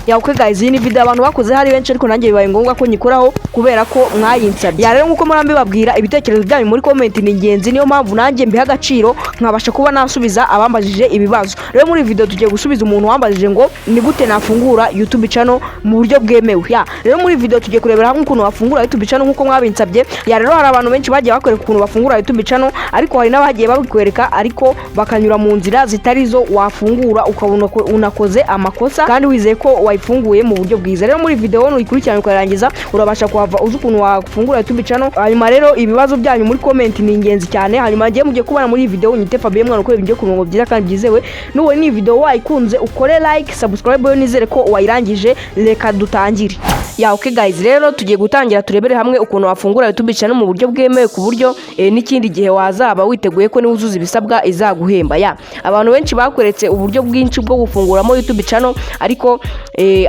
Yeah, okay guys, iyi ni video abantu bakoze hari benshi, ariko nanjye bibaye ngombwa ko nyikoraho kubera ko mwayinsabye. Yeah, rero nkuko murambi babwira, ibitekerezo byanyu muri comment ni ingenzi, niyo mpamvu nanjye mbiha agaciro nkabasha kuba nasubiza abambajije ibibazo. Rero muri iyi video tugiye gusubiza umuntu wambajije ngo ni gute nafungura YouTube channel mu buryo bwemewe. Yeah, rero muri iyi video tugiye kurebera hamwe ukuntu wafungura YouTube channel nkuko mwabinsabye. Yeah, rero hari abantu benshi bagiye bakwereka ukuntu bafungura YouTube channel, ariko hari n'abagiye babikwereka ariko bakanyura mu nzira zitari zo, wafungura ukabona ko unakoze amakosa kandi wizeye ko wayifunguye mu buryo bwiza. Rero muri video nuyikurikirana ukarangiza, urabasha kuhava uzi ukuntu wafungura YouTube channel. Hanyuma rero ibibazo byanyu muri comment ni ingenzi cyane. Hanyuma ngiye mugiye kubana muri iyi video, nyite Fabien Mwana, uko ibyo ku murongo byiza kandi byizewe. Nubona iyi video wayikunze, ukore like, subscribe, yo nizere ko wayirangije. Reka dutangire. Yeah, okay guys, rero tugiye gutangira turebere hamwe ukuntu wafungura YouTube channel mu buryo bwemewe, ku buryo n'ikindi gihe wazaba witeguye ko niwuzuza ibisabwa izaguhemba. Yeah, abantu benshi bakweretse uburyo bwinshi bwo gufunguramo YouTube channel, ariko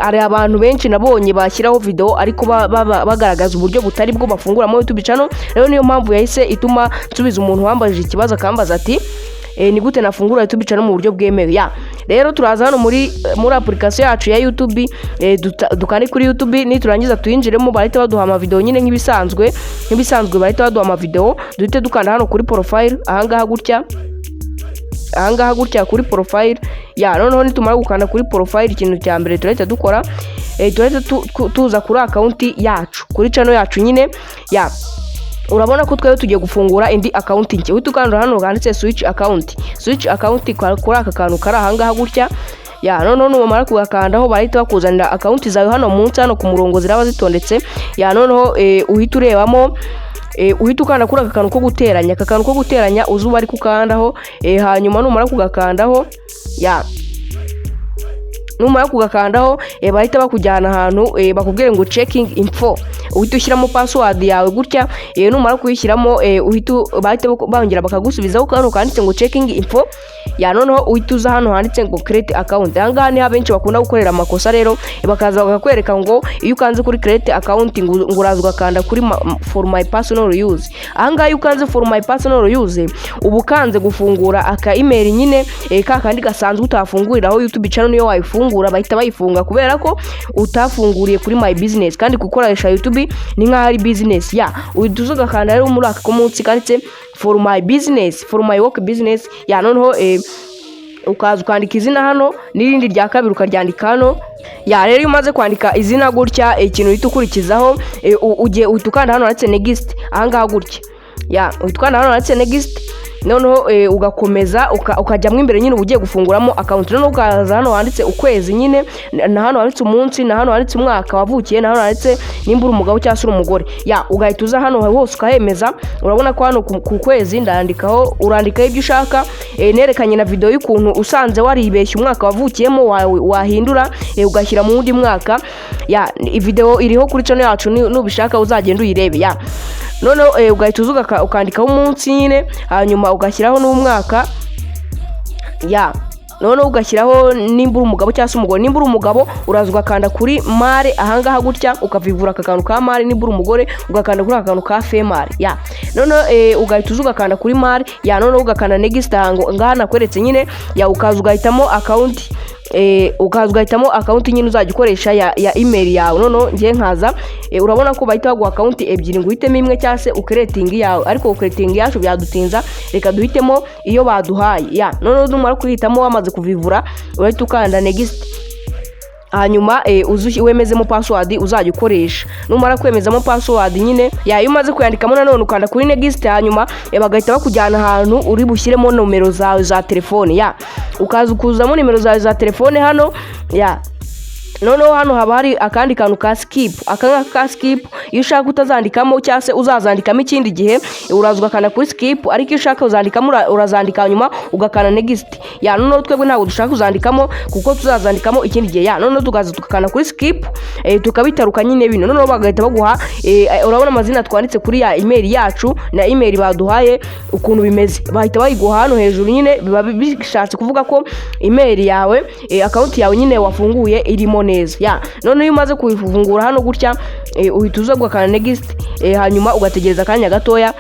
hari abantu benshi nabonye bashyiraho video ariko bagaragaza uburyo butari bwo bafunguramo YouTube channel. Rero niyo mpamvu yahise ituma nsubiza umuntu wambajije ikibazo, akambaza ati ni gute nafungura YouTube channel mu buryo bwemewe? Yeah, rero turaza hano muri application yacu ya YouTube, dukande kuri YouTube. Niturangiza tuyinjiremo, bahita baduha amavideo nyine nk'ibisanzwe, bahita baduha amavideo. Duhite dukanda hano kuri profile ahangaha gutya, ahangaha gutya kuri profile. Yeah, noneho nitumara gukanda kuri profile, ikintu cya mbere turahita dukora, turahita tuza kuri account yacu, kuri channel yacu nyine. Yeah, urabona ko twebwe tugiye gufungura indi account nshya. Uhita ukanda hano handitse switch account, switch account, kuri aka kantu kari ahangaha gutya. Yeah, noneho numara kugakandaho, barahita bakuzanira account zawe hano munsi, hano ku murongo ziraba zitondetse. Yeah, noneho uhita urebamo, uhita ukanda kuri aka kantu ko guteranya, aka kantu ko guteranya uzuba ari kukandaho. Hanyuma numara kugakandaho, yeah, numara kugakandaho, bahita bakujyana ahantu, bakubwire ngo checking info. Uhita ushyiramo password yawe gutya. Numara kuyishyiramo, uhita bahita bongera bakagusubizaho kano kanditse ngo checking info. Yeah, noneho uhita uza hano handitse ngo create account. Aha ngaha niho abenshi bakunda gukorera amakosa. Rero bakaza bakakwereka ngo iyo ukanze kuri create account, ngo uraza ugakanda kuri for my personal use. Aha ngaha iyo ukanze for my personal use, uba ukanze gufungura aka email nyine, ka kandi gasanzwe utafunguriraho YouTube channel. Niyo wayifungura bahita bayifunga kubera ko utafunguriye kuri my business, kandi gukoresha YouTube ni nk'aho ari business. Yeah, uhita uza ugakanda rero muri aka munsi kanditse for my business, for my work business. Yeah, noneho ukaza ukandika izina hano n'irindi rya kabiri ukaryandika hano. Yeah, rero iyo umaze kwandika izina gutya, ikintu uhita ukurikizaho, ugiye uhita ukanda hano handitse next ahangaha gutya. Yeah, uhita ukanda hano handitse next, noneho ugakomeza ukajyamo imbere nyine, uba ugiye gufunguramo account. Noneho ukaza hano handitse ukwezi nyine, na hano handitse umunsi, na hano handitse umwaka wavukiye, na hano handitse nimba uri umugabo cyangwa se uri umugore. Yeah, ugahita uza hano hose ukahemeza. Urabona ko hano ku kwezi ndandikaho, urandikaho ibyo ushaka. Nerekanye na video y'ukuntu usanze waribeshye umwaka wavukiyemo wahindura, ugashyira mu wundi mwaka. Yeah, video iriho kuri channel yacu, nubishaka uzagenda uyirebe. Yeah, noneho ugahita uza ukandikaho umunsi nyine, hanyuma ugashyiraho n'umwaka. Yeah, noneho ugashyiraho nimba uri umugabo cyangwa se umugore. Nimba uri umugabo, uraza ugakanda kuri male ahangaha gutya, ukavivura aka kantu ka male. Nimba uri umugore, ugakanda kuri aka kantu ka female. Yeah, noneho ugahita uza ugakanda kuri male. Yeah, noneho ugakanda next ngaha nakweretse nyine. Yeah, ukaza ugahitamo account, ukaza ugahitamo account nyine uzajya ukoresha ya email yawe. Noneho ngiye nkaza, urabona ko bahita baguha account ebyiri ngo uhitemo imwe cyangwa se ucreatinga iyawe, ariko ucreatinga iyacu byadutinza, reka duhitemo iyo baduhaye. Yeah, noneho numara kuhitamo, wamaze kuvivura, urahita ukanda next, hanyuma uze wemezemo password uzajya ukoresha. Numara kwemezamo password nyine, yeah, iyo umaze kuyandikamo, nanone ukanda kuri next, hanyuma bagahita bakujyana ahantu uri bushyiremo nomero zawe za telefone. Yeah, ukaza ukuzamo nimero zawe za telefone hano. Yeah, noneho hano haba hari akandi kantu ka skip. Aka ngaka ka skip, iyo ushaka utazandikamo cyangwa se uzazandikamo ikindi gihe, uraza ugakanda kuri skip, ariko iyo ushaka uzandikamo, urazandika, nyuma ugakanda next. Yeah, noneho twebwe ntabwo dushaka kuzandikamo kuko tuzazandikamo ikindi gihe. Yeah, noneho tukaza tugakanda kuri skip, tukabitaruka nyine bino. Noneho bagahita baguha, urabona amazina twanditse kuri ya email yacu na email baduhaye ukuntu bimeze, bahita bayiguha hano hejuru nyine. Biba bishatse kuvuga ko email yawe, account yawe nyine wafunguye irimo neza. Yeah, noneho iyo umaze kuyifungura hano gutya, uhita uza ugakanda next, hanyuma ugategereza akanya gatoya.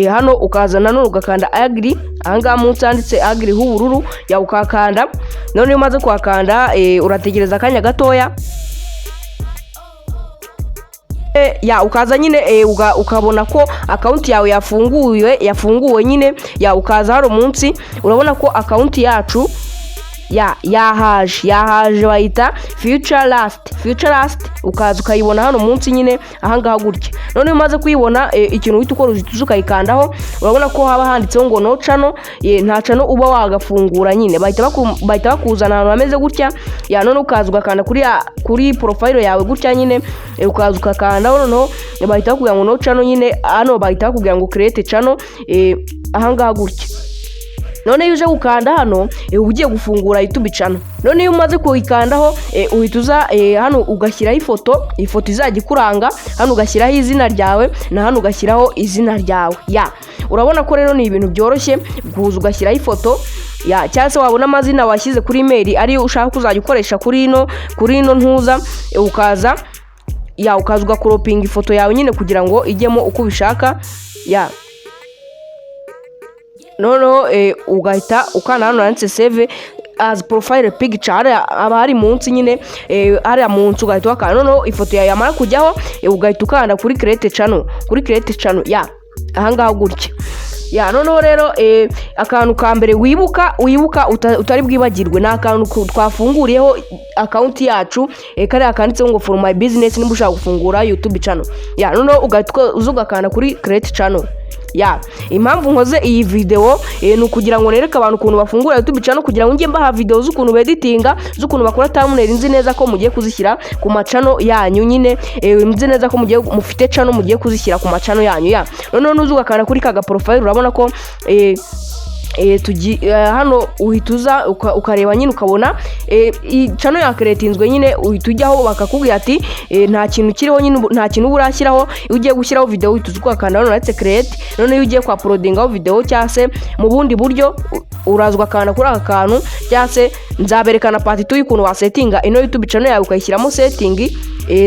Hano ukaza nanone ugakanda agree, ahangaha munsi handitse agree h'ubururu, ya, ukakanda. None iyo umaze kuhakanda, urategereza akanya gatoya. Ya, ukaza nyine, ukabona ko account yawe yafunguwe nyine. Ya, ukaza hano munsi, urabona ko account yacu ya yahaje, bayita Future Last, Future Last. Ukaza ukayibona hano munsi nyine ahangaha gutya. None iyo umaze kuyibona, ikintu uhita ukora, uhita uza ukayikandaho. Urabona ko haba handitseho ngo no channel, nta channel uba wagafungura nyine. Bahita bakuzana ahantu hameze gutya. Ya, none ukaza ugakanda kuri profile yawe gutya nyine, ukaza ugakandaho. Noneho bahita bakubwira ngo no channel nyine. Hano bahita bakubwira ngo create channel, ahangaha gutya. None iyo uje gukanda hano, uba ugiye gufungura YouTube channel. None iyo umaze kuyikandaho, uhita uza hano ugashyiraho ifoto, ifoto izajya ikuranga. Hano ugashyiraho izina ryawe, na hano ugashyiraho izina ryawe. Ya, urabona ko rero ni ibintu byoroshye kuza ugashyiraho ifoto, ya, cyangwa se wabona amazina washyize kuri email ariyo ushaka kuzajya ukoresha kuri ino ntuza, ukaza, ya, ukaza ugacropinga ifoto yawe nyine kugira ngo ijyemo uko ubishaka. Ya, noneho ugahita ukanda hano handitse save as profile picture, hariya aba hari munsi nyine, hariya munsi ugahita wakanda. Noneho ifoto yawe yamara kujyaho, ugahita ukanda kuri create channel, kuri create channel, ya, ahangaha gutya. Ya, noneho rero, akantu ka mbere wibuka utari bwibagirwe ni akantu twafunguriyeho account yacu, kariya kanditseho ngo for my business, nimba ushaka gufungura YouTube channel. Ya, noneho ugahita uza ugakanda kuri create channel. Ya, impamvu nkoze iyi video, ni ukugira ngo nereke abantu ukuntu bafungura YouTube channel, kugira ngo njye mbaha video z'ukuntu beditinga, z'ukuntu bakora thumbnail. Nzi neza ko mugiye kuzishyira ku ma channel yanyu nyine, nzi neza ko mugiye mufite channel, mugiye kuzishyira ku ma channel yanyu. Ya, noneho nuza ugakanda kuri kaga profile, urabona ko hano uhita uza ukareba nyine, ukabona channel yacreatinzwe nyine. Uhita ujyaho, bakakubwira ati nta kintu kiriho nyine, nta kintu uba urashyiraho. Iyo ugiye gushyiraho video, uhita uza ugakanda hano handitse create. Noneho iyo ugiye kwa uploadingaho video cyangwa se mu bundi buryo, uraza ugakanda kuri aka kantu, cyangwa se nzaberekana part 2 y'ukuntu wasettinga ino YouTube channel yawe, ukayishyiramo setting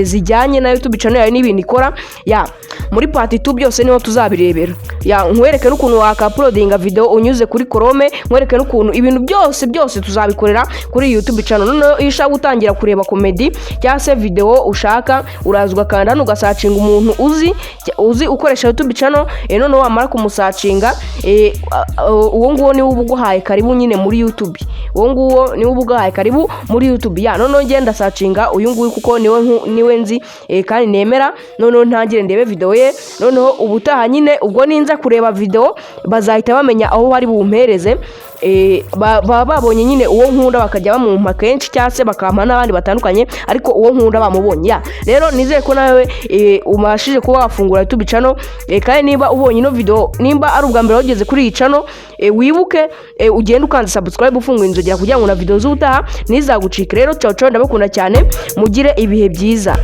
zijyanye na YouTube channel yawe n'ibintu ikora. Ya, muri part 2 byose niho tuzabirebera. Ya, nkwereke n'ukuntu wakauploadinga video unyuze kuri Chrome, nkwereke n'ukuntu ibintu byose byose tuzabikorera kuri YouTube channel. Noneho iyo ushaka gutangira kureba comedy cyangwa se video ushaka, uraza ugakanda hano, ugasearchinga umuntu uzi ukoresha YouTube channel. Noneho wamara kumusearchinga, uwo nguwo niwe uba uguhaye karibu nyine muri YouTube, uwo nguwo niwe uba uguhaye karibu muri YouTube. Ya, noneho ngenda searchinga uyu nguyu kuko niwe nzi, kandi nemera. Noneho ntangire ndebe video ye. Noneho ubutaha nyine ubwo ninza kureba video, bazahita bamenya aho bari bumpereze. Baba babonye nyine uwo nkunda, bakajya bamumpa kenshi cyangwa se bakampa n'abandi batandukanye, ariko uwo nkunda bamubonye. Ya, rero nizere ko nawe ubashije kuba wafungura YouTube channel. Kandi niba ubonye ino video, nimba ari ubwa mbere wageze kuri iyi channel, wibuke ugende ukanze subscribe, ufunguye inzogera, kugira ngo na video z'ubutaha ntizagucike. Rero ciao ciao, ndabakunda cyane, mugire ibihe byiza.